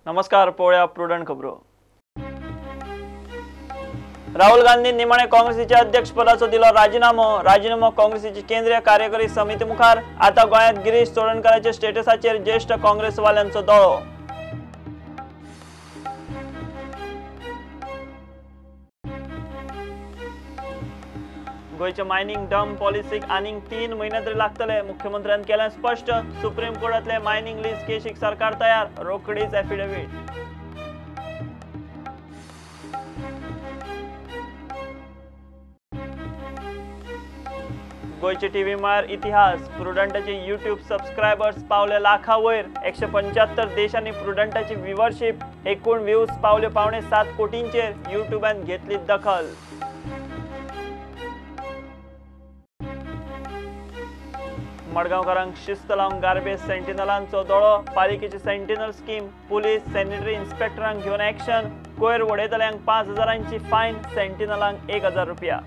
नमस्कार, पळोवया प्रुडंट खबरो. राहुल गांधी निमाणे काँग्रेसीच्या अध्यक्षपदाचो दिलो राजीनामो. राजीनामो काँग्रेसीची केंद्रीय कार्यकारी समिती मुखार. आता गोंयांत गिरीश चोडणकाराच्या स्टेटसाचेर ज्येष्ठ काँग्रेसवाल्यांचो दोळो. गोंयच्या मायनिंग डंप पॉलिसीक आनीक 3 म्हयने तरी लागतले, मुख्यमंत्र्यान केलें स्पश्ट. सुप्रीम कोर्टांतले मायनिंग लीज केशीक सरकार तयार, रोखडीच एफिडेवीट. गोंयचे टीव्ही मळार इतिहास. प्रुडंटाचे यूट्यूब सबस्क्रायबर्स पावले लाखा वयर. 175 देशांनी प्रुडंटाची व्ह्युअरशीप. एकूण व्ह्यूज पावले 6.75 कोटींचेर. यूट्यूबान घेतली दखल. मडगांवकारांक शिस्त लावंक गार्बेज सेंटिनलांचो दोळो. पालिकेची सेंटिनल स्कीम, पुलीस सॅनिटरी इन्स्पेक्टरांक घेवन एक्शन. कोयर वडयतल्यांक 5,000 फायन, सेंटिनलांक 1,000 रुपया.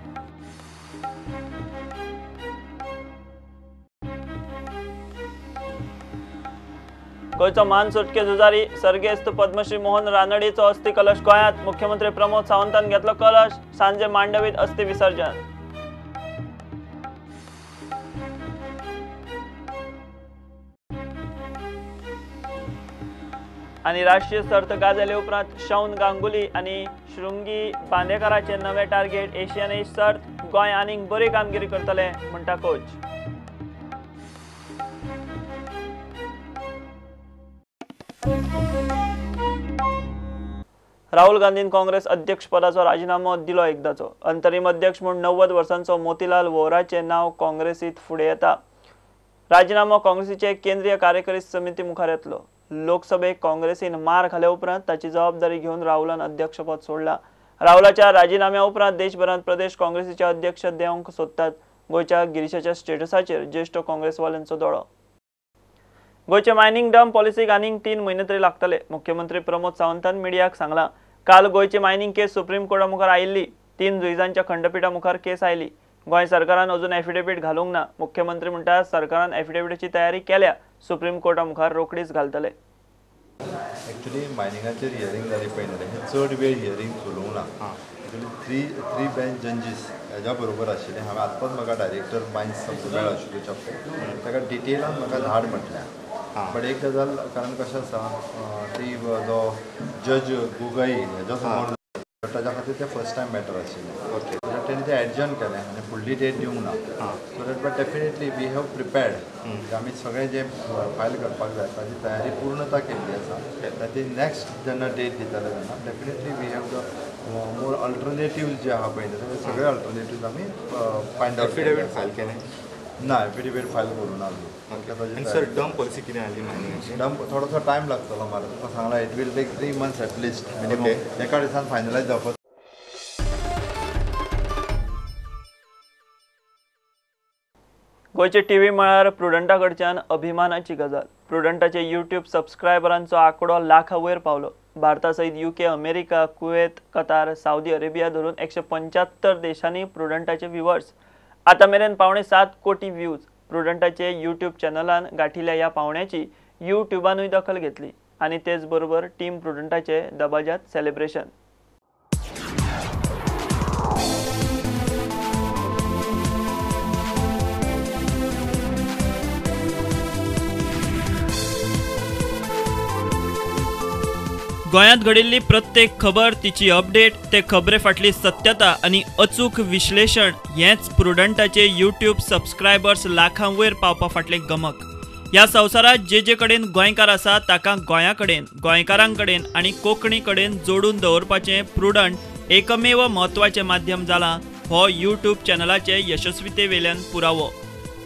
गोंयचो मान सुटके झुजारी सर्गेस्त पद्मश्री मोहन रानडेचो अस्थी कलश गोंयांत. मुख्यमंत्री प्रमोद सावंतान घेतलो कलश. सांजे मांडवीत अस्थी विसर्जन. आनी राष्ट्रीय सर्त गाजयले उपरांत शौन गांगुली आनी शृंगी बांदेकाराचे नवे टार्गेट. एशियन एज सर्त. गोंय आनीक बरी कामगिरी करतले म्हणटा कोच. राहुल गांधीन काँग्रेस अध्यक्षपदाचो राजीनामो दिलो एकदाचो. अंतरीम अध्यक्ष म्हूण 90 वर्सांचो मोतीलाल वोराचें नांव काँग्रेसीत फुडें येता. राजीनामो काँग्रेसीचे केंद्रीय कार्यकारी समिती मुखार येतलो. लोकसभेक काँग्रेसीन मार खाल्या उपरांत ताची जबाबदारी घेवन राहुलान अध्यक्षपद सोडला. राहुलाच्या राजीनाम्या उपरांत देशभरांत प्रदेश काँग्रेसीचे अध्यक्ष देवंक सोदतात. गोंयच्या गिरीशाच्या स्टेटसाचेर ज्येष्ठ काँग्रेसवाल्यांचो दोळो. गोंयचे मायनिंग डंप पॉलिसीक आनीक 3 म्हयने तरी लागतले, मुख्यमंत्री प्रमोद सावंतान मिडियाक सांगलां. काल गोंयची मायनिंग केस सुप्रीम कोर्टा मुखार आयिल्ली. 3 जुईजांच्या खंडपिठा मुखार केस आयली. गोंय सरकारान अजून एफिडेवीट घालूंक ना. मुख्यमंत्री म्हणटा सरकारान एफिडेवीटाची तयारी केल्या, सुप्रीम कोर्टा मुखार रोखडीच घालतले. एक्चुअली मायनिंगाचेर हियरींग जाली पयलीं, हे चड वेळ हियरींग चलोवंक ना. एक्चुअली थ्री बेंच जंजीस हेज्या बरोबर आशिल्लें. हांवें आत्ताच म्हाका डायरेक्टर मायन्स मेळ्ळो आशिल्लो चॅप्टर, ताका डिटेलान म्हाका धाड म्हटल्या. बट एक गजाल, कारण कशें आसा ती जो जज गोगोई हेज्या समोर ताच्या खातीर तें फर्स्ट टायम मॅटर आशिल्लें. ओके, तेणें तें एडजर्न केलें आनी फुडली डेट दिवंक ना. So that but definitely we have prepared. आमी सगळें जें फायल करपाक जाय ताजी तयारी पूर्णता केल्ली आसा. ती नेक्स्ट जेन्ना डेट दितले तेन्ना definitely we have the more alternative जे आहा पळय ते सगळे अल्टरनेटिव्स आमी फायंड आउट. एफिडेवीट फायल केलें ना? एफिडेवीट फायल करूं ना अजून. सर, डंप पॉलिसी कितें आसली मायनिंगाची? डंप थोडोसो टायम लागतलो म्हाका तुका सांगला. It will take 3 months at least minimum. एका दिसान फायनलायज जावपाक. गोंयचे टीव्ही मळार प्रुडंटा कडच्यान अभिमानाची गजाल. प्रुडंटाचे यूट्यूब सबस्क्रायबरांचो आंकडो लाखा वयर पावलो. भारता सयत UK, America, Kuwait, Qatar, Saudi Arabia धरून 175 देशांनी प्रुडंटाचे व्ह्युअर्स. आतां मेरेन 6.75 कोटी व्ह्यूज. प्रुडंटाचे यूट्यूब चॅनलान गांठिल्ल्या ह्या पावण्याची यूट्यूबानूय दखल घेतली आनी तेच बरोबर टीम प्रुडंटाचे दबाज्यात सेलिब्रेशन. गोंयांत घडिल्ली प्रत्येक खबर, तिची अपडेट, ते खबरे फाटली सत्यता आनी अचूक विश्लेशण हेंच प्रुडंटाचे यूट्यूब सबस्क्रायबर्स लाखां वयर पावपा फाटलें गमक. ह्या संवसारांत जे जे कडेन गोंयकार आसा ताका गोंया कडेन, गोंयकारां कडेन आनी कोंकणी कडेन जोडून दवरपाचें प्रुडंट एकमेव म्हत्वाचें माध्यम जालां हो यूट्यूब चॅनलाचे यशस्वीते वेल्यान पुरावो.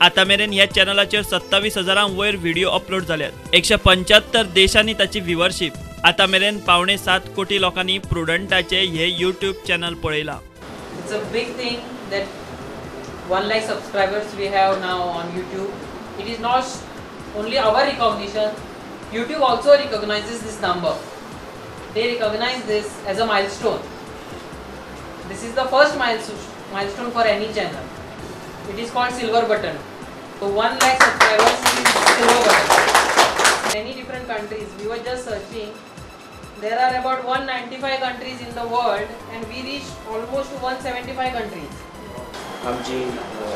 आतां मेरेन ह्या चॅनलाचेर 27,000 वयर व्हिडिओ अपलोड जाल्यात. 175 देशांनी ताची व्ह्युअरशीप. आतां मेरेन 6.75 कोटी लोकांनी प्रुडंटाचे हे यूट्यूब चॅनल पळयलां. It's a big thing that 1 lakh subscribers we have now on YouTube. It is not only our recognition, YouTube also recognizes this number. They recognize this as a milestone. This is the first milestone for any channel. It is called silver button. So 1 lakh subscribers is silver button. Many different countries, we were just searching There are about 195 countries in the world and we reached almost 175 countries. आमची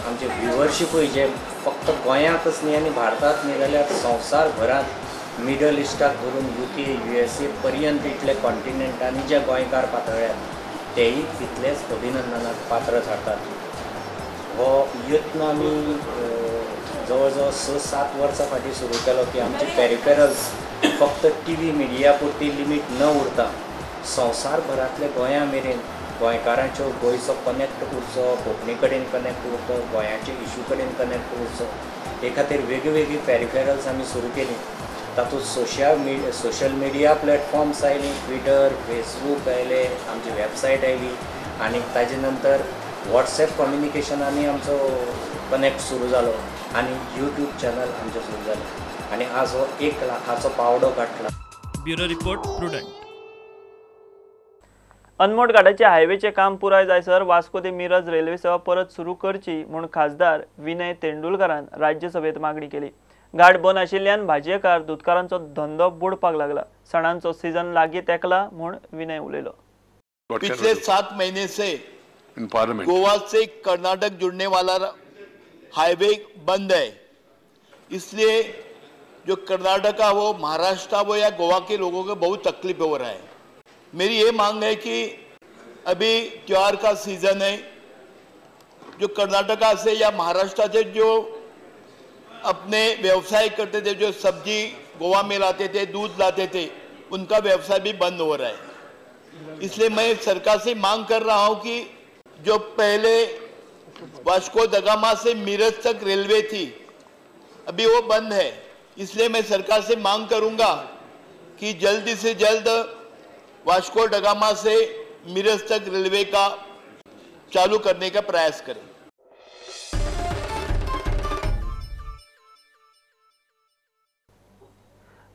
आमचे व्ह्युअरशिपूय जे फक्त गोंयांतच न्ही आनी भारतांत न्ही जाल्यार संवसारभरांत middle stock धरून UK USA पर्यंत इतले कॉन्टिनेंटांनी जे गोंयकार पातळ्ळ्यात तेय तितलेच अभिनंदनाक पात्र थारतात. हो यत्न आमी जवळ जवळ 6-7 वर्सां फाटीं सुरू केलो की आमचे पेरिफेरल्स फक्त टी व्ही मिडिया पुरती लिमीट न उरता संवसारभरांतले गोंया मेरेन गोंयकारांच्यो गोंयचो कनेक्ट उरचो, कोंकणी कडेन कनेक्ट उरचो, गोंयाचे इशू कडेन कनेक्ट उरचो हे खातीर वेगळीवेगळी पेरिफेरल्स आमी सुरू केली. तातूंत सोशल मिडिया प्लॅटफॉर्म्स आयली, ट्विटर, फेसबूक आयले, आमची वेबसायट आयली आनी ताजे नंतर वॉट्सएप कम्युनिकेशनांनी आमचो कनेक्ट सुरू जालो आनी यूट्यूब चॅनल आमचें सुरू जालें आनी आज हो 1 लाखाचो पावडो गांठला. Bureau report, Prudent. अनमोड घाटाचे हायवेचें काम पुराय जायसर वास्को ते मिरज रेल्वे सेवा परत सुरू करची म्हूण खासदार विनय तेंडुलकारान राज्यसभेत मागणी केली. घाट बंद आशिल्ल्यान भाजयेकार दुदकारांचो धंदो बुडपाक लागला. सणांचो सीजन लागीं तेंकला म्हूण विनय उलयलो. पिछले 7 महीने से गोवा से कर्नाटक जुड़ने वाला हाईवे बंद है, इसलिए जो कर्नाटका हो, महाराष्ट्र हो या गोवा के लोगों को बहुत तकलीफ हो रहा है. मेरी ये मांग है कि अभी त्योहार का सीज़न है, जो कर्नाटका से या महाराष्ट्र से जो अपने व्यवसाय करते थे, जो सब्जी गोवा में लाते थे, दूध लाते थे, उनका व्यवसाय भी बंद हो रहा है. इसलिए मैं सरकार से मांग कर रहा हूँ कि जो पहले वास्को दा गामा से मिरज तक रेलवे थी, अभी वो बंद है. इसलिए मैं सरकार से मांग करूँगा कि जल्दी से जल्द वास्को दा गामा से मिरज तक रेलवे का चालू करने का प्रयास करें.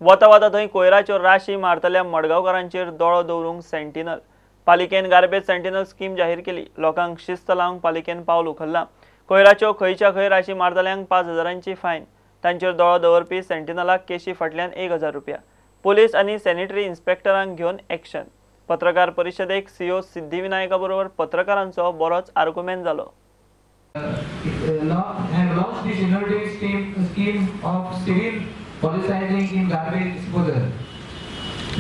वता वता थंय कोयराच्यो राशी मारतल्या मडगांवकारांचेर दोळो दवरूंक सेंटिनल पालिकेन गार्बेज सेंटिनल स्कीम जाहीर केली. लोकांक शिस्त लावंक पालिकेन पावल उखल्लां. कोयराच्यो खंयच्या खंय राशी मारतल्यांक 5,000 फायन, तांचेर दोळो दवरपी सेंटिनलाक केशी फाटल्यान 1,000 रुपया. पोलीस आनी सॅनिटरी इन्स्पेक्टरांक घेवन एक्शन. पत्रकार परिशदेक सीओ सिद्धिविनायका बरोबर पत्रकारांचो बरोच आर्गुमेंट जालो. Have launched this innovative scheme of civil policing in garbage disposal.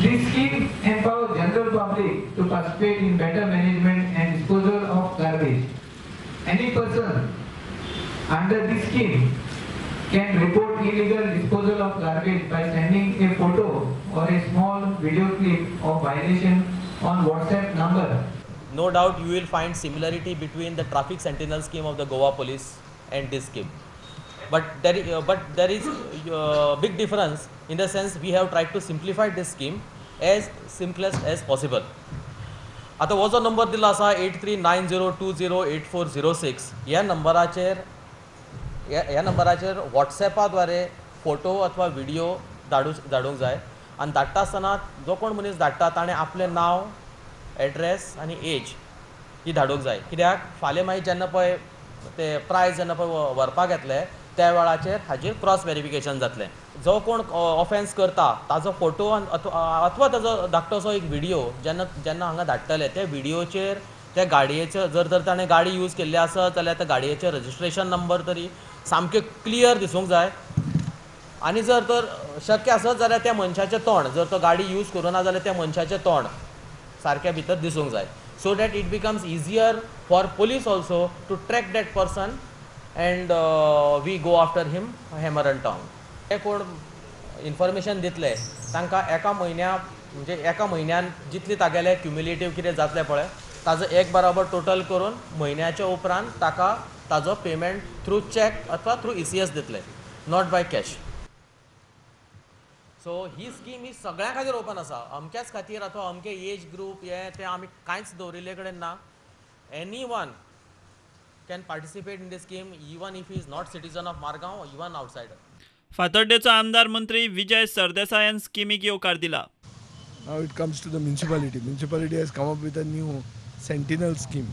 This scheme empowers general public to participate in better management and disposal of garbage. Any person under this scheme can report illegal disposal of garbage by sending a photo or a small video clip of violation on WhatsApp number. No doubt you will find similarity between the traffic sentinel scheme of the Goa police and this scheme. But there is big difference in the sense we have tried to simplify this scheme as simplest as possible. आता हो जो number दिला आसा 8390208406 ह्या नंबराचेर ह्या नंबराचेर वॉट्सएपाद्वारे photo अथवा व्हिडिओ धाडूंक जाय आनी धाडटा आसतना जो कोण मनीस धाडटा ताणें आपलें नांव, एड्रेस आनी एज ही धाडूंक जाय. कित्याक फाल्यां मागीर जेन्ना पळय ते प्रायज जेन्ना पळय व्हरपाक येतले त्या वेळाचेर हाजेर क्रॉस वेरिफिकेशन जातलें. जो कोण ऑफेन्स करता ताजो फोटो अथवा ताजो धाकटोसो एक व्हिडिओ जेन्ना जेन्ना हांगा धाडटले त्या व्हिडिओचेर त्या गाडयेचो जर तर ताणें गाडी यूज केल्ली आसत जाल्यार त्या गाडयेचे रजिस्ट्रेशन नंबर तरी सामकें क्लियर दिसूंक जाय आनी जर तर शक्य आसत जाल्यार त्या मनशाचें तोंड, जर तो गाडी यूज करूं ना जाल्यार त्या मनशाचें तोंड सारकें भितर दिसूंक जाय. So that it becomes easier for police also to track that person and we go after him hammer and tong. ते कोण इन्फॉर्मेशन दितले तांकां एका म्हयन्या म्हणजे एका म्हयन्यान जितली तागेले क्युम्युलेटीव कितें जातलें पळय ताजो एक बराबर टोटल करून म्हयन्याच्या उपरांत ताका ताजो पेमेंट थ्रू चॅक अथवा थ्रू ECS दितले, not by cash. सो ही स्कीम ही सगळ्यां खातीर ओपन आसा, अमक्याच खातीर अथवा अमके एज ग्रूप हे ते आमी कांयच दवरिल्ले कडेन ना. Any one can participate in this scheme even if he is not citizen of Margao, even outsider. फातर्डेचो आमदार मंत्री विजय सरदेसायान स्किमीक येवकार दिला. Now it comes to the municipality. Municipality has come up with a new sentinel scheme.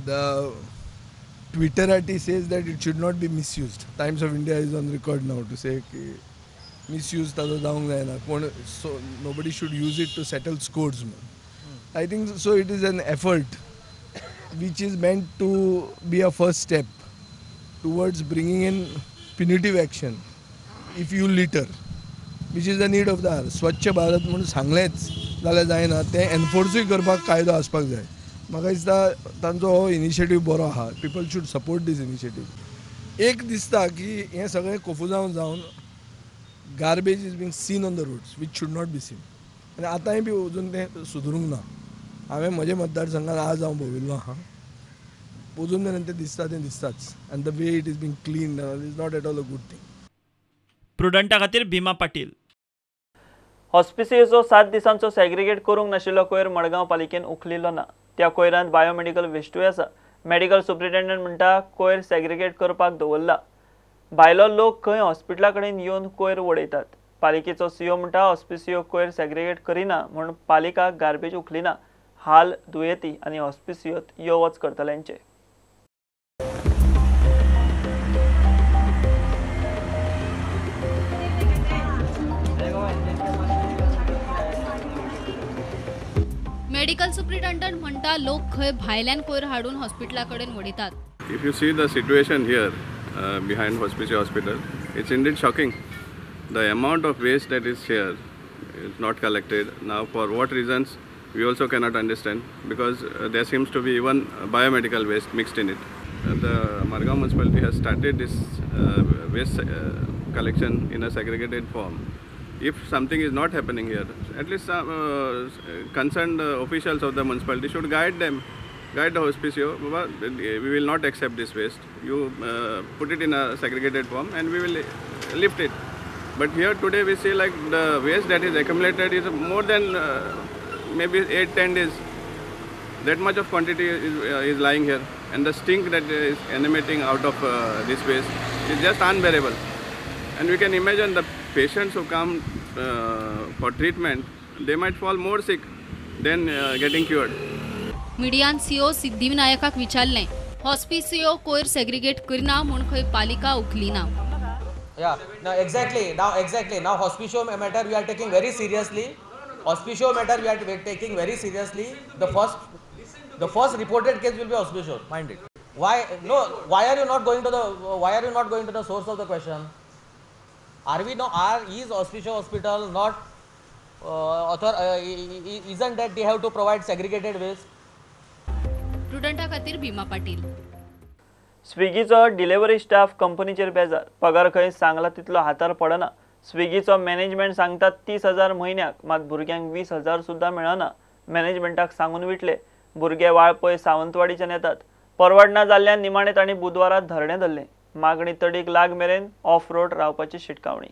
The Twitterati says that it should not be misused. Times of India is on record now to say misuse ताजो जावंक जायना, कोण so nobody should use it to settle scores म्हणून. I think so it is an effort which is meant to be a first step towards bringing in punitive action if you litter, which is the need of the hour. Swachh Bharat म्हणून सांगलेंच जाल्यार जायना, तें एनफोर्सूय करपाक कायदो आसपाक जाय. म्हाका दिसता तांचो हो इनिशिएटीव बरो आहा, people should support this initiative. एक दिसता की हें सगळें कोफुजांव जावन garbage is being seen on the roads which should not be seen. आनी आतांय बी अजून तें सुदरूंक ना. हांवें म्हज्या मतदारसंघात आज हांव भोंविल्लो आहा, अजून मेरेन तें दिसता तें दिसताच. And the way it is being clean is not at all a good thing. प्रुडंटा खातीर भीमा पाटील. हॉस्पिसियोचो 7 दिसांचो सेग्रिगेट करूंक नाशिल्लो कोयर मडगांव पालिकेन उखलिल्लो ना. त्या कोयरांत बायोमेडिकल वेस्टूय आसा. मेडिकल सुप्रिटेंडंट म्हणटा कोयर सेग्रिगेट करपाक दवरला. भायलो लोक खंय हॉस्पिटला कडेन येवन कोयर उडयतात. पालिकेचो सीओ म्हणटा हॉस्पिसियो कोयर सेग्रिगेट करिना म्हूण पालिका गार्बेज उखलिना. हाल दुयेंती आनी हॉस्पिसियोत यो वच करतल्यांचे. मेडिकल सुप्रिटेंडंट म्हणटा लोक खंय भायल्यान कोयर हाडून हॉस्पिटला कडेन उडयतात. If you see the situation here behind Hospicio Hospital, it's indeed shocking. The amount of waste that is here is not collected. Now for what reasons we also cannot understand, because there seems to be even biomedical waste mixed in it. The Margao municipality has started this waste collection in a segregated form. If something is not happening here, at least some concerned officials of the municipality should guide them, guide the hospicio. We will not accept this waste. You put it in a segregated form and we will lift it. But here today we see like the waste that is accumulated is more than maybe 8-10 days. That much of quantity is lying here, and the stink that is emanating out of this waste is just unbearable. And we can imagine the patients who come for treatment, they might fall more sick than getting cured. मीडियान CO सिद्धिविनायकाक विचारलें, हॉस्पिसियो कोयर segregate करना म्हूण खंय पालिका उखलिना. Yeah, now exactly, now Hospicio matter we are taking very seriously. Hospicio matter we are taking very seriously. The first reported case will be Hospicio, mind it. Why no? Why are you not going to the? Why are you not going to the source of the question? Are we no? Are is Hospicio Hospital not isn't that they have to provide segregated waste? प्रुडंटा खातीर भीमा Patil. स्विगीचो delivery staff कंपनीचेर बेजार. पगार खंय सांगला तितलो हातार पडना. स्विगीचो management सांगता 30,000 म्हयन्याक, मात भुरग्यांक 20,000 सुद्दां मेळना. मॅनेजमेंटाक सांगून विटले. भुरगे वाळपय सावंतवाडीच्यान येतात. परवडना जाल्ल्यान निमाणे तांणी बुधवारा धरणें धरलें. मागणी तडीक लाग मेरेन ऑफ रोड रावपाची शिटकावणी.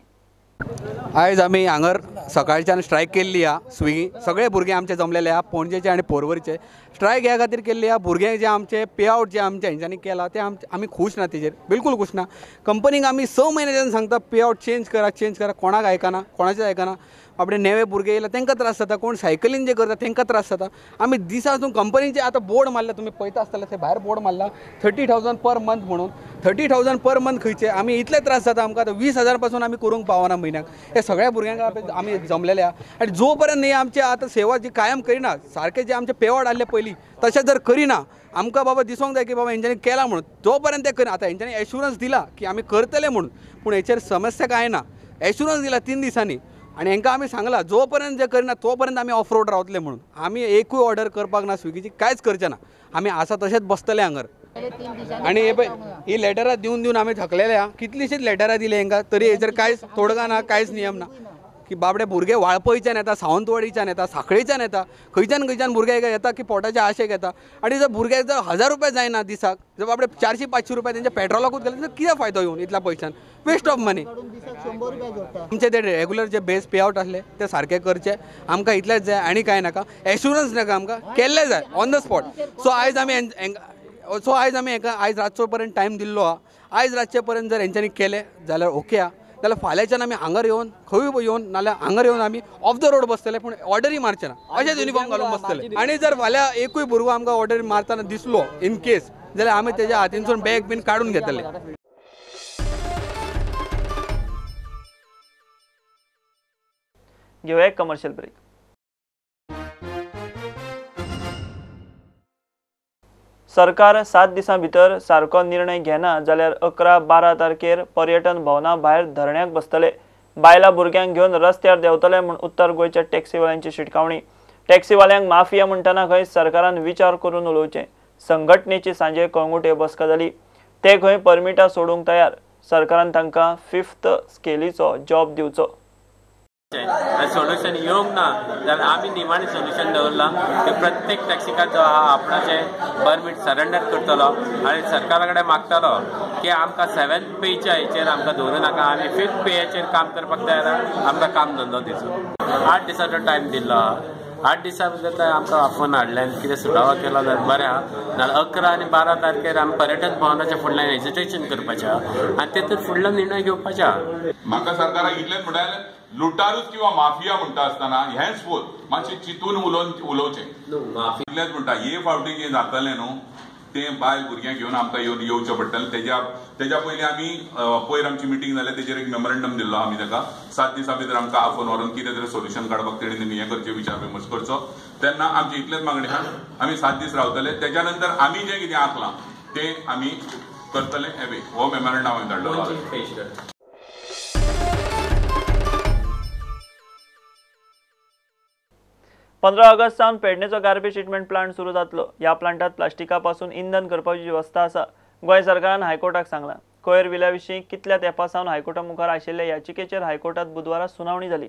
आयज आमी हांगर सकाळच्यान स्ट्रायक केल्ली आहा. स्विगी सगळे भुरगे आमचे जमलेले आहा, पणजेचे आनी पोरवरचे. स्ट्रायक ह्या खातीर केल्ली आहा, भुरगे जे आमचे पे आवट जे आमचे हेंच्यांनी केला ते आमी खूश ना, तेजेर बिलकूल खूश ना. कंपनीक आमी 6 म्हयन्याच्यान सांगता पे आवट चेंज करा, चेंज करा. कोणाक आयकना, कोणाचें आयकना. आपणे नेवे भुरगे येयला तांकां त्रास जाता, कोण सायकलीन जे करता तांकां त्रास जाता. आमी दिसा कंपनीचे आतां बोर्ड मारला, तुमी पळयता आसतले ते भायर बोर्ड मारला 30,000 पर मंथ म्हणून. 30,000 पर मंथ खंयचे? आमी इतले त्रास जाता आमकां, आतां 20,000 पासून आमी करूंक पावना म्हयन्याक. हे सगळ्या भुरग्यांक आमी जमलेले आहा. आनी जो पर्यंत न्ही आमचे आतां सेवा जी कायम करिना, सारके जे आमचे पे आवट आहले पयलीं तशें जर करिना, आमकां बाबा दिसोंक जाय की बाबा हेंच्यांनी केलां म्हणून, जो पर्यंत ते करिना. आतां हेंच्यांनी एश्युरन्स दिला की आमी करतले म्हणून, पूण हेचेर समस्या कांय ना. एश्युरन्स दिला 3 दिसांनी आनी हेंकां आमी सांगलां जो पर्यंत जे करिना तो पर्यंत आमी ऑफ रोड रावतले म्हणून. आमी एकूय ऑर्डर करपाक ना स्विगीची, कांयच करचें ना. आमी आसा तशेंच बसतले हांगर. आनी हे पळय ही लेटरां दिवन दिवन आमी थकलेले आहा. कितलीशीच लेटरां दिली हेंकां, तरी हेचेर कांयच तोडगा ना, कांयच नियम ना. की बाबडे भुरगे वाळपयच्यान येता, सावंतवाडीच्यान येता, साखळेच्यान येता, खंयच्यान खंयच्यान भुरगे येता की पोटाच्या आशेक येता. आनी जर भुरग्याक जर 1000 रुपया जायना दिसाक, जर बाबडे 400-500 रुपया तेंच्या पेट्रोलाकूच गेले तर कितें फायदो येवन इतल्या पयशान? Waste of money. आमचे ते रेगुलर जे बेस पे आवट आसले ते सारके करचे, आमकां इतलेच जाय आनी कांय नाका. एश्युरन्स नाका आमकां, केल्ले जाय ऑन the spot. सो आयज आमी हेका आयज रातचो पर्यंत टायम दिल्लो आहा. आयज रातचे पर्यंत जर हेंच्यांनी केलें जाल्यार ओके आहा, जाल्यार फाल्यांच्यान आमी हांगर येवन खंय येवन नाल्यार हांगर येवन आमी ऑफ the road बसतले, पूण ऑर्डरी मारचे ना, अशेंच युनिफॉर्म घालून बसतले. आनी जर फाल्यां एकूय भुरगो आमकां ऑर्डरी मारतना दिसलो इन केस, जाल्यार आमी तेज्या हातीनसून बॅग बीन काडून घेतले. घेवया एक कमर्शियल ब्रेक. सरकार 7 दिसां भितर सारको निर्णय घेना जाल्यार 11-12 तारखेर पर्यटन भवना भायर धरण्याक बसतले. बायलां भुरग्यांक घेवन रस्त्यार देंवतले म्हूण उत्तर गोंयच्या टॅक्सीवाल्यांची शिटकावणी. टॅक्सीवाल्यांक माफिया म्हणटना खंय सरकारान विचार करून उलोवचें. संघटनेची सांजे कळंगूटे बसका जाली. ते खंय परमिटां सोडूंक तयार. सरकारान तांकां 5th स्केलीचो जॉब दिवचो. सोल्युशन येवंक ना जाल्यार आमी निमाणें सोल्युशन दवरलां की प्रत्येक टॅक्सीकार जो आहा आपणाचें परमीट सरेंडर करतलो आनी सरकारा कडेन मागतलो की आमकां 7th पेच्या हेचेर आमकां दवरूं नाका, आमी 5th पेयाचेर काम करपाक तयार आहा, आमकां काम धंदो दिवचो. 8 दिसाचो टायम दिल्लो आहा. 8 दिसां भितर आमकां आफोवन हाडलें आनी कितें सुटावो केलो जाल्यार बरें आहा. नाल्यार 11 आनी 12 तारखेर आमी पर्यटन भवनाच्या फुडल्यान हेजिटेशन करपाचें आहा आनी तेतून फुडलो निर्णय घेवपाचो आहा. म्हाका सरकाराक इतलेंच म्हणटालें, लुटारूच किंवा माफिया म्हणटा आसतना हेंच फोर मातशें चिंतून उलोवचें. इतलेंच म्हणटा, हे फावटी जें जातलें न्हू तें बायल भुरग्यांक घेवन आमकां येवन येवचें पडटलें. तेज्या पयलीं आमी पयर आमची मिटींग जाल्या तेजेर एक मेमोरंडम दिल्लो आमी ताका. 7 दिसां भितर आमकां आफोवन व्हरून कितें तरी सोल्युशन काडपाक तेणी हें करचें, विचार विमर्श करचो. तेन्ना आमची इतलेंच मागणी आहा, आमी 7 दीस रावतले, तेज्या नंतर आमी जें कितें आंखलां तें आमी करतले. हें हो मेमोरंडम आमी धाडलो. 15 ऑगस्ट सावन पेडणेचो गार्बेज ट्रिटमेंट प्लांट सुरू जातलो. ह्या प्लांटात प्लास्टिका पासून इंधन करपाची वेवस्था आसा. गोंय सरकारान हायकोर्टाक सांगलां. कोयर विल्या विशीं कितल्या तेंपा सावन हायकोर्टा मुखार आशिल्ल्या याचिकेचेर हायकोर्टात बुधवारा सुनावणी जाली.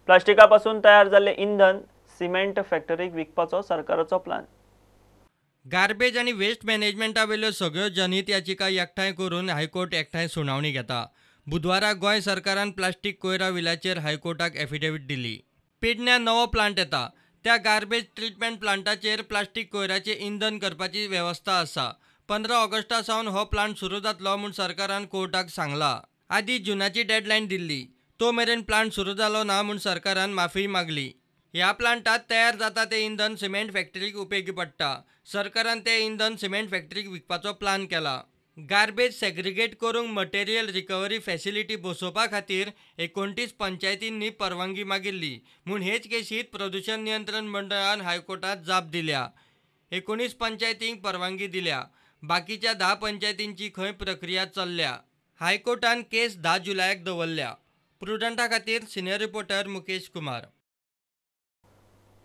प्लास्टिका पासून तयार जाल्लें इंधन सिमेंट फॅक्टरीक विकपाचो सरकाराचो प्लान. गार्बेज आनी वेस्ट मॅनेजमेंटा वयल्यो सगळ्यो जनहीत याचिका एकठांय करून हायकोर्ट एकठांय सुनावणी घेता. बुधवारा गोंय सरकारान प्लास्टीक कोयरा विल्याचेर हायकोर्टाक एफिडेवीट दिली. पेडण्यां नवो प्लांट येता त्या गार्बेज ट्रिटमेंट प्लांटाचेर प्लास्टीक कोयराचें इंधन करपाची वेवस्था आसा. 15 ऑगस्टा सावन हो प्लांट सुरू जातलो म्हूण सरकारान कोर्टाक सांगलां. आदीं जुनाची डेडलायन दिल्ली, तो मेरेन प्लांट सुरू जालो ना म्हूण सरकारान माफी मागली. ह्या प्लांटात तयार जाता तें इंधन सिमेंट फॅक्टरीक उपेगी पडटा. सरकारान तें इंधन सिमेंट फॅक्टरीक विकपाचो प्लान केला. गार्बेज सेग्रिगेट करूंक मटेरियल रिकव्हरी फॅसिलिटी बसोवपा खातीर 29 पंचायतींनी परवानगी मागिल्ली म्हूण हेच केशींत प्रदूशण नियंत्रण मंडळान हायकोर्टात जाप दिल्या. 19 पंचायतींक परवानगी दिल्या, बाकीच्या 10 पंचायतींची खंय प्रक्रिया चल्ल्या. हायकोर्टान केस 10 जुलयाक दवरल्या. प्रुडंटा खातीर सिनियर रिपोर्टर मुकेश कुमार.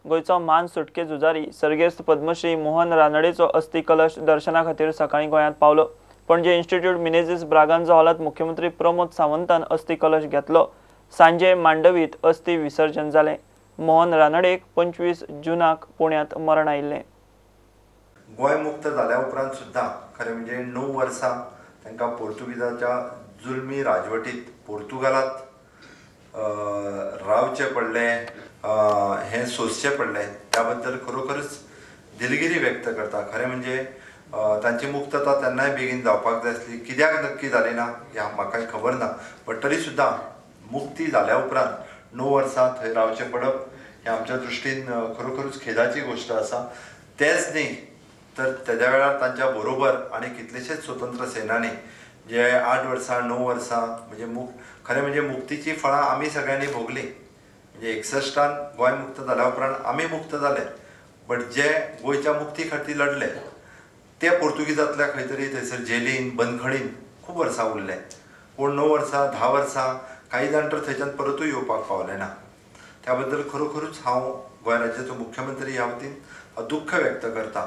गोंयचो मान सुटके झुजारी सर्गेस्त पद्मश्री मोहन रानडेचो अस्थी कलश दर्शना खातीर सकाळीं गोंयांत पावलो. पणजे इन्स्टिट्यूट मिनेझिस ब्रागांझा हॉलांत मुख्यमंत्री प्रमोद सावंतान अस्थी कलश घेतलो. सांजे मांडवीत अस्थी विसर्जन जालें. मोहन रानडेक 25 जुनाक पुण्यांत मरण आयिल्लें. गोंय मुक्त जाल्या उपरांत सुद्दां खरें म्हणजे 9 वर्सां तांकां पोर्तुगीजाच्या जुलमी राजवटीत पोर्तुगालात रावचें पडलें, हें सोंसचें पडलें. त्या बद्दल खरोखरच दिलगिरी व्यक्त करता. खरें म्हणजे तांची मुक्तता तेन्नाय बेगीन जावपाक जाय आसली, कित्याक नक्की जाली ना हें म्हाकाय खबर ना, बट तरी सुद्दां मुक्ती जाल्या उपरांत 9 वर्सां थंय रावचें पडप हें आमच्या दृश्टीन खरोखरूच खेदाची गोश्ट आसा. तेंच न्ही तर तेज्या वेळार तांच्या बरोबर आनी कितलेशेच स्वतंत्र सेनानी जे 8 वर्सां 9 वर्सां म्हणजे खरें म्हणजे मुक्तीची फळां आमी सगळ्यांनी भोगलीं. म्हणजे 61 गोंय मुक्त जाल्या उपरांत आमी मुक्त जाले, बट जे गोंयच्या मुक्ती खातीर लढले ते पोर्तुगीजांतल्या खंय तरी थंयसर जेलीन बंदखणीन खूब वर्सां उरले. पूण 9 वर्सां 10 वर्सां कांय जाण तर थंयच्यान परतूय येवपाक पावले ना. त्या बद्दल खरोखरूच हांव गोंय राज्याचो मुख्यमंत्री ह्या वतीन दुख्ख व्यक्त करता.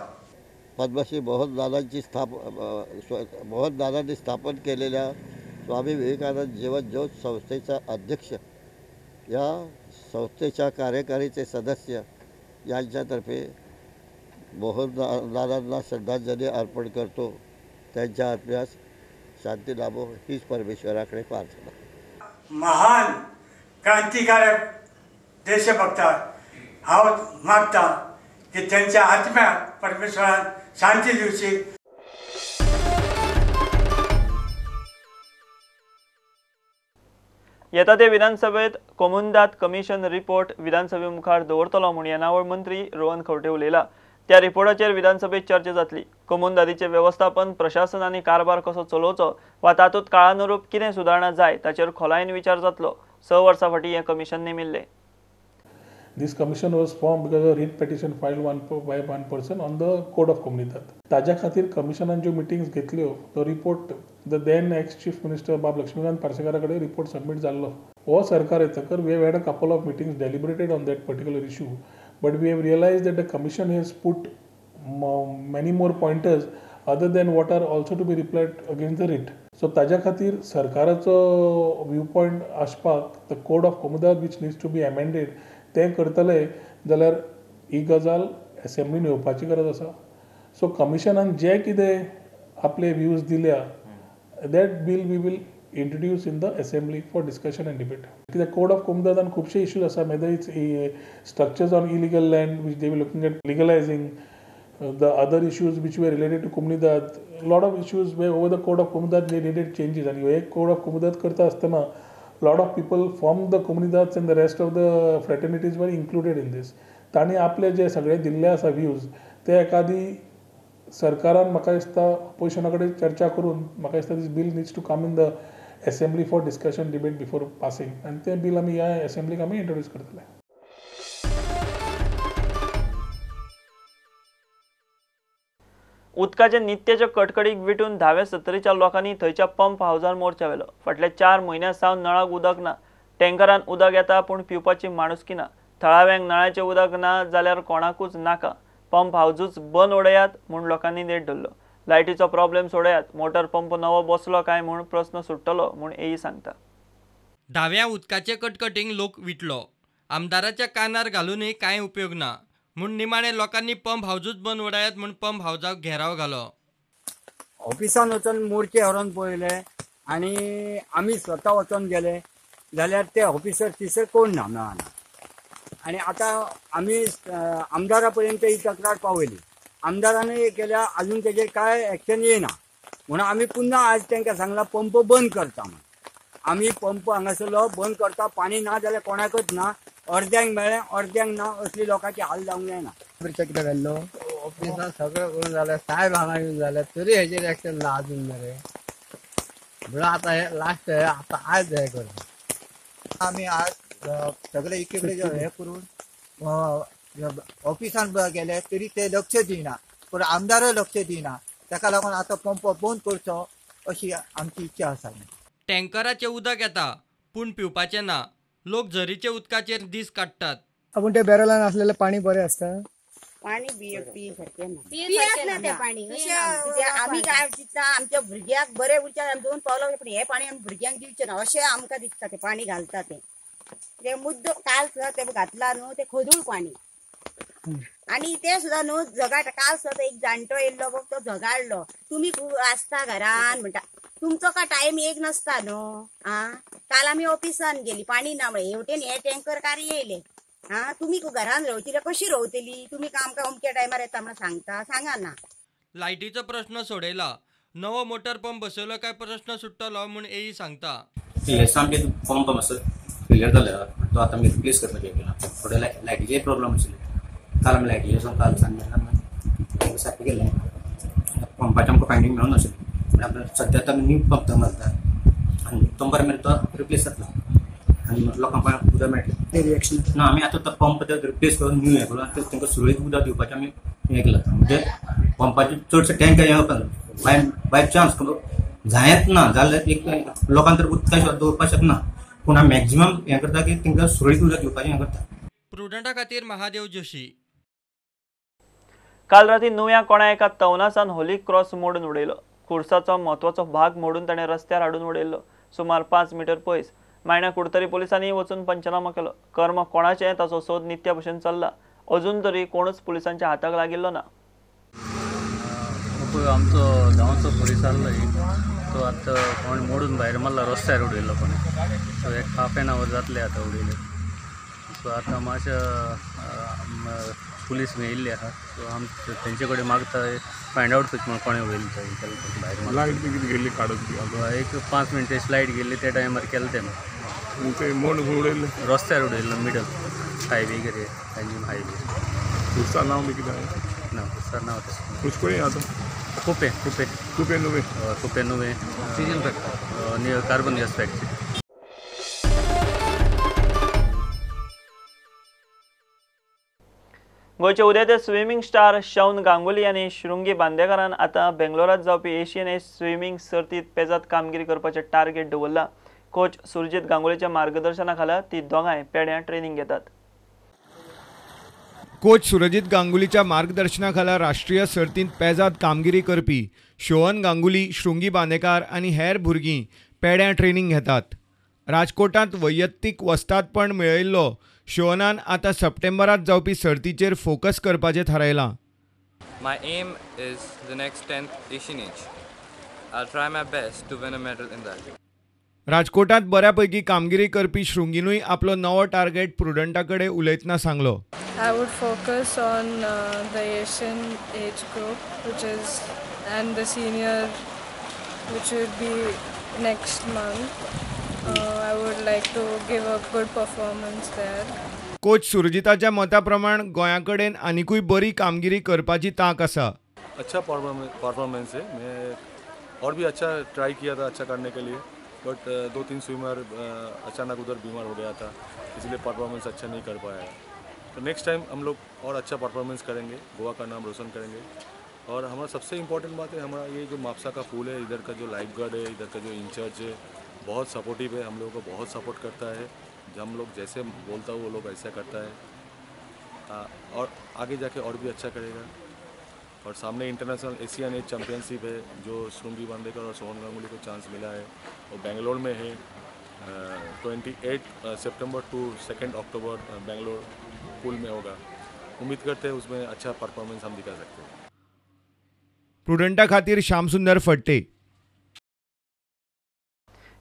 पद्मश्री मोहन दादांनी स्थापन केलेल्या स्वामी विवेकानंद जीवन ज्योत संस्थेचा अध्यक्ष, या संस्थेच्या कार्यकारीचे सदस्य यांच्यातर्फे मोहन दादांना श्रद्धांजली अर्पण करतो. त्यांच्या आत्म्यास शांती लाभो हीच परमेश्वराकडे प्रार्थना. महान क्रांतिकारक देशभक्ता हांव मागता की त्यांच्या आत्म्याक परमेश्वरान शांती दिवची. येता ते विधानसभेत कोमुंदाद कमिशन रिपोर्ट विधानसभे मुखार दवरतलो म्हूण येणावळ मंत्री रोहन खंवटे उलयला. त्या रिपोर्टाचेर विधानसभेत चर्चा जातली. कोमुंदादीचें वेवस्थापन, प्रशासन आनी कारभार कसो चलोवचो वा तातूंत काळानुरूप कितें सुदारणा जाय ताचेर खोलायेन विचार जातलो. 6 वर्सां फाटीं हें commission नेमिल्लें. This commission was formed because of writ petition filed by one person on the code of Comunidade. ताज्या खातीर कमिशनान ज्यो मिटिंग्स घेतल्यो तो report the then ex chief minister बाब लक्ष्मीकांत पार्सेकारा कडेन रिपोर्ट सबमीट जाल्लो. हो सरकार येतकर we have had a couple of meetings deliberated on that particular issue, but we have realize that the commission has put many more pointers other than what are also to be replied against the writ. So ताज्या खातीर सरकाराचो view point आसपाक the code of Comunidade which needs to be amended तें करतले जाल्यार ही गजाल एसेंब्लीन येवपाची गरज आसा. सो कमिशनान जे कितें आपले व्यूज दिल्या that bill we will introduce in the assembly for discussion and debate. कित्याक कोड ऑफ कोमुनिदादान खुबशे इश्यूज आसा, whether it's structures on illegal land which they be looking at legalising, the other issues which were related to Comunidade, lot of issues were over the code of Comunidade they needed changes. आनी हे code of comunidade करता आसतना lot of people from the Comunidades and the rest of the fraternities were included in this. तांणी आपले जे सगळे दिल्ले आसा views ते एखादी सरकारान म्हाका दिसता ऑपोजिशना कडेन चर्चा करून म्हाका दिसता this bill needs to come in the assembly for discussion debate before passing, आनी तें बील आमी ह्या एसेंब्लीक आमी इंट्रोड्यूस करतले. उदकाचे नित्याचे कटकडीक विटून धावे सत्तरीच्या लोकांनी थंयच्या पंप हावजार मोर्चा व्हेलो. फाटल्या 4 म्हयन्यां सावन नळाक उदक ना, टँकरान उदक येता पूण पिवपाची माणुसकी ना. थळाव्यांक नळाचें उदक ना जाल्यार कोणाकूच नाका. पंप हावजूच बंद उडयात म्हूण लोकांनी नेट धरलो. लायटीचो प्रॉब्लेम सोडयात, मोटर पंप नवो बसलो काय म्हूण प्रस्न सुट्टलो म्हूण एई सांगता. धाव्या उदकाचे कटकटींक लोक विटलो. आमदाराच्या कानार घालूनय कांय उपयोग ना म्हूण निमाणे लोकांनी पंप हावजूच बंद उडयात म्हूण पंप हावजाक घेराव घालो. ऑफिसान वचून मोर्चे व्हरून पळयले आनी आमी स्वता वचून गेले जाल्यार ते ऑफिसर तिसर कोण ना मेळना. आनी आतां आमी आमदारा पर्यंत ही तक्रार पावयली. आमदारानय केल्या, अजून तेजेर कांय एक्शन येयना म्हणून आमी पुन्हा आज तांकां सांगलां पंप बंद करता म्हूण. आमी पंप हांगासरलो बंद करता, पाणी ना जाल्यार कोणाकच ना, अर्द्यांक मेळ्ळें अर्द्यांक ना, असली लोकांची हाल जावंक जायना. कितें घाल्लो ऑफिसान सगळें करून जालें, साहेब हांगा येवन जालें तरी हेजेर एक्शन ना अजून मरे. म्हणून आतां हें लास्ट आतां आयज हें करता आमी. आज सगळे एके कडेन हें करून ऑफिसान गेले तरी ते लक्ष दिना, पूण आमदारय लक्ष दिना. ताका लागून आतां पंप बंद करचो अशी आमची इच्छा आसा. टँकराचें उदक येता पूण पिवपाचें ना. लोक झरीच्या उदकाचेर दीस काडटात. पूण ते बॅरलान आसलेलें पाणी बरें आसता. पाणी सारकें ना तें पाणी. अशें आमी काय चिंत्ता आमच्या भुरग्यांक बरें उरचें, आमी 2 पावलां पूण हें पाणी आमी भुरग्यांक दिवचें ना अशें आमकां दिसता. तें पाणी घालता तें तें मुद्दो काल सुद्दां तें घातलां न्हू तें खदूळ पाणी आनी तें सुद्दां न्हू झगाट. काल सुद्दां एक जाणटो येयल्लो बघ, तो झगाडलो, तुमी आसता घरान म्हणटा, तुमचो काय टायम एक नासता न्हू. आं काल आमी ऑफिसान गेली पाणी ना म्हळें, हेवटेन हे टँकर कार येयले. आं तुमी घरान रावतली कशी रावतली, तुमी आमकां अमक्या टायमार येता म्हणून सांगता, सांगा ना. लायटीचो प्रश्न सोडयला, नवो मोटर पंप बसयलो काय प्रश्न सुट्टलो म्हूण एई सांगता. सामकें पंप मातसो फेलियर जालो तो आतां आमी रिप्लेस करपाचें केलां. थोडे लायटीचे प्रॉब्लम आशिल्ले, काल आमी लायटीचे काल सांजचे सारकें केलें. पंपाचें आमकां फायंडींग मेळूंक नाशिल्लें, म्हळ्यार सद्या आतां आमी न्यू पंप घालता आनी ऑक्टोबर मेरेन तो रिप्लेस जातलो आनी लोकांक उदक मेळटलें. रिएक्शन ना, आमी आतां तो पंप रिप्लेस करून न्यू हें करून तांकां सुरळीत उदक दिवपाचें आमी हें केलां. म्हणजे पंपाचे चडशे टँकर हें वचना, बाय चान्स जायत ना जाल्यार एक लोकांक तर उदका शिवाय दवरपाक शकना, पूण आमी मॅक्झिमम हें करता की तांकां सुरळीत उदक दिवपाचें हें करता. प्रुडंटा खातीर महादेव जोशी. काल राती नुव्या कोणा एका तवनासान होली क्रॉस मोडून उडयलो. खुर्साचो म्हत्वाचो भाग मोडून ताणें रस्त्यार हाडून उडयल्लो सुमार 5 मिटर पयस. मायणा कुडतरी पोलिसांनी वचून पंचनामा केलो. कर्म कोणाचें ताचो सोद नित्या भशेन चल्ला. अजून तरी कोणूच पोलिसांच्या हाताक लागिल्लो ना. आमचो गांवचो पोलीस आहलो एक, तो आतां कोण मोडून भायर मारला, रस्त्यार उडयलो कोणें. सो एक हाफ एन our जातले आतां उडयले. सो आतां मातशें पुलीस येयल्ली आसा, सो आम तेंचे कडेन मागता फायंड आवट करचें म्हण कोणें उडयलें तें भायर. लायट बी कितें गेल्ली काडून एक 5 मिनटां लायट गेल्ली त्या टायमार केलें तें. मोड उडयलें रस्त्यार उडयल्लो, मिडल हायवे कितें पेंजीम हायवे. खुर्सा नांव बी कितें ना, खुर्सा नांव तशें. खुर्स आतां Quepem, Quepem Quepem Nuvem, Quepem Nuvem oxygen factory near carbon gas factory. गोंयचे उदेते स्विमींग स्टार शौन गांगुली आनी शृंगी बांदेकारान आतां बेंगलोरात जावपी एशियन एज स्विमींग सर्तीत पेजात कामगिरी करपाचें टार्गेट दवरलां. कोच सुरजीत गांगुलीच्या मार्गदर्शना खाला ती दोगांय पेड्यां ट्रेनिंग घेतात. कोच सुरजीत गांगुलीच्या मार्गदर्शनाखाला राष्ट्रीय सर्तींत पेजात कामगिरी करपी शोहन गांगुली, शृंगी बांदेकार आनी हेर भुरगीं पेड्यां ट्रेनिंग घेतात. राजकोटांत वैयक्तीक वस्तादपण मेळयिल्लो शोहनान आतां सप्टेंबरात जावपी सर्तीचेर फोकस करपाचें थारायलां. My aim is the next 10th Asian Age. I'll try my best to win a medal in that. राजकोटांत बऱ्यापैकी कामगिरी करपी शृंगीनूय आपलो नवो टार्गेट प्रुडंटा कडेन उलयतना सांगलो. I would focus on the Asian age group, which is, and the senior, which would be next month. I would like to give a good performance there. Coach सुरजिताच्या मता प्रमाण गोंया कडेन आनिकूय बरी कामगिरी करपाची तांक आसा. अच्छा परफॉर्मेंस है. मैं और भी अच्छा ट्राई किया था अच्छा करने के लिए, बट 2-3 स्विमर अचानक उधर बीमार हो गया था, इसलिए परफॉर्मेंस अच्छा नहीं कर पाया. तो नेक्स्ट टाइम हम लोग और अच्छा परफॉर्मेंस करेंगे, गोवा का नाम रोशन करेंगे. और हमारा सबसे इम्पोर्टेंट बात है, हमारा ये जो मापसा का पुल है, इधर का जो लाइफ गार्ड है, इधर का जो इंचार्ज है, बहुत सपोर्टिव है, हम लोगों को बहुत सपोर्ट करता है. हम लोग जैसे बोलता हो वो लोग ऐसा करता है, और आगे जाके और भी अच्छा करेगा. और सामने इंटरनेशनल एशियन एज चैम्पियनशिप है, जो शृंगी बांदेकर और सोहन गांगुली को चांस मिला है, और बेंगलोर में है. 28 सितंबर टू 2 अक्टूबर बेंगलोर पुल में होगा. उम्मीद करते हैं उसमें अच्छा परफॉर्मेंस हम दिखा सकते हैं. प्रुडंटा खातीर श्यामसुंदर फट्टे.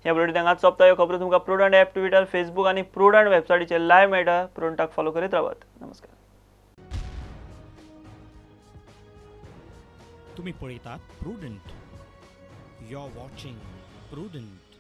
ह्या बुलेटीन हांगाच सोंपता. ह्यो खबरो तुमकां प्रुडंट ॲप, ट्विटर, फेसबूक आनी प्रुडंट वेबसायटीचेर लायव्ह मेळटा. प्रुडंटाक फॉलो करीत रावात. नमस्कार. तुम्ही पळयतात Prudent. You are watching Prudent.